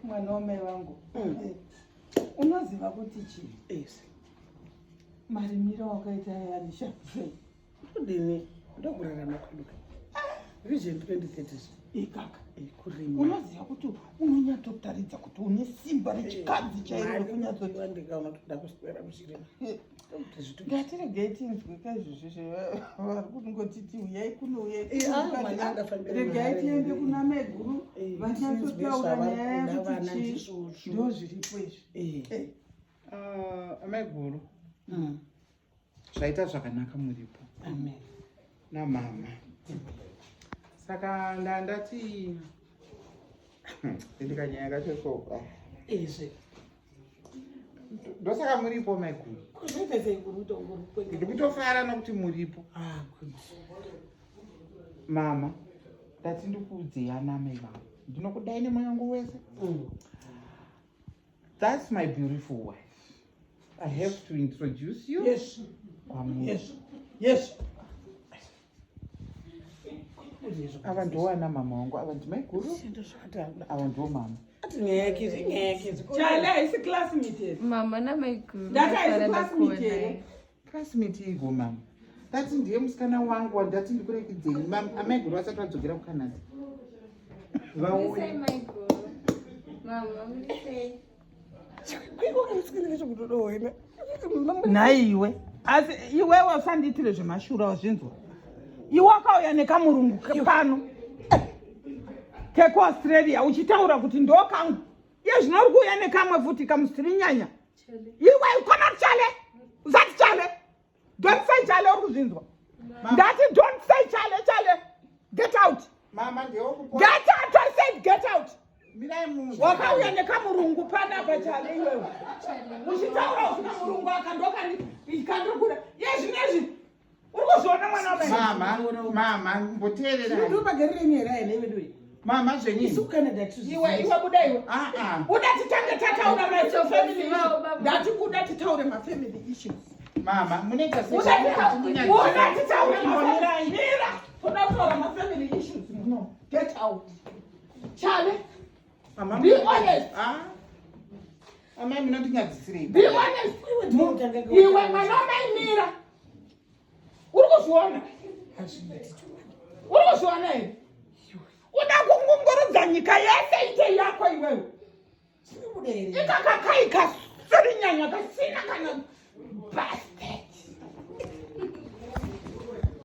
Mwana wamai vangu. Unoziva kuti chii? Yes. Marimiro wakaita yarisha sei? Ndodini? Ndokurarama kwedu. Vision 2030. Ikaka. Kurima. Unoziva kuti unonyatsotaridza kuti une simba rechikadzi chairo rekunyatsoti ndikaona kuti ndakuswera muchirima. Ngatiregei tinzwe kaizvozvi vari kungotiti uyai kuno uyai mwana angafambira regai mahara tiende here. kuna maiguru Eh, vanyatsotaura tinzwe nyaya zvavari kuda yekuti vana chii ndizvozvo. ndo zviripo izvi Eh. Eh, Ah, amaiguru Mm. zvaita zvakanaka muripo Amen. namama saka ndandati ndikanyaya kacho so Izvi. ndosaka muripo maiguru. Kuzviita sei kuri kutongori kwenge? Ndikutofara nokuti muripo. Ah, good. Mama, ndati ndikuudzei ana amai vangu, ndinokudai nemwoyo wangu wese. That's my beautiful wife. I have to introduce you kwamuri. Yes. Ava ndowana mama wangu, ava ndimaiguru, ava ndo mama. Ati nyaya yake izvi, nyaya yake izvi. Chale haisi classmate here? Mama namaiguru. Ndati haisi ndafara classmate here? ndakuonai. Classmate igo mama, ndati ndiye musikana wangu wandati ndikurekidzei amaiguru vasati vadzokera kuCanada. Muri sei Vauye. maiguru? Mama, muri sei? Nhaiwe, asi iwewe usandiitire zvemashura, wazvinzwa? Iwe wakauya nekamurungu pano kekuAustralia uchitaura kuti ndo kangu. Iye zvino uri kuuya nekamwe futi kamusirinyanya. Iwe ukonoti chale, usati chale, don't say chale, uri kuzvinzwa? Ndati don't say chale, chale, get out. Mama, ndewokupona. Get out, I said get out. Mirai munhu. Wakauya nekamurungu panapa chale, iwewe uchitaura usina murungu aka ndokandiri kuda. Iye zvinezvi uri kuzviona, mwana wamai? Mama, mama, mboteererai. Ndomagarire here aya nevedu? Mama, zvenyini. Isu Canada. Iwe, iwe, buda iwe. Ah, ah. Buda titange tataura mafamily Baba. issues. Ndati buda titaure mafamily issues. Mama, munoita sei? Buda titaure mafamily. Mira, toda kutaura mafamily issues muno. Get out, chale. Mama, Be honest. Ah. Amai, munondinyadzisirei? Be honest. Iwe mwana wamai, mira, uri kuzviona? Uri kuzviona here? Uda kungungurudza nyika yese ite yako iwewe. Ikakakai kasirinyanya kasina kana basi.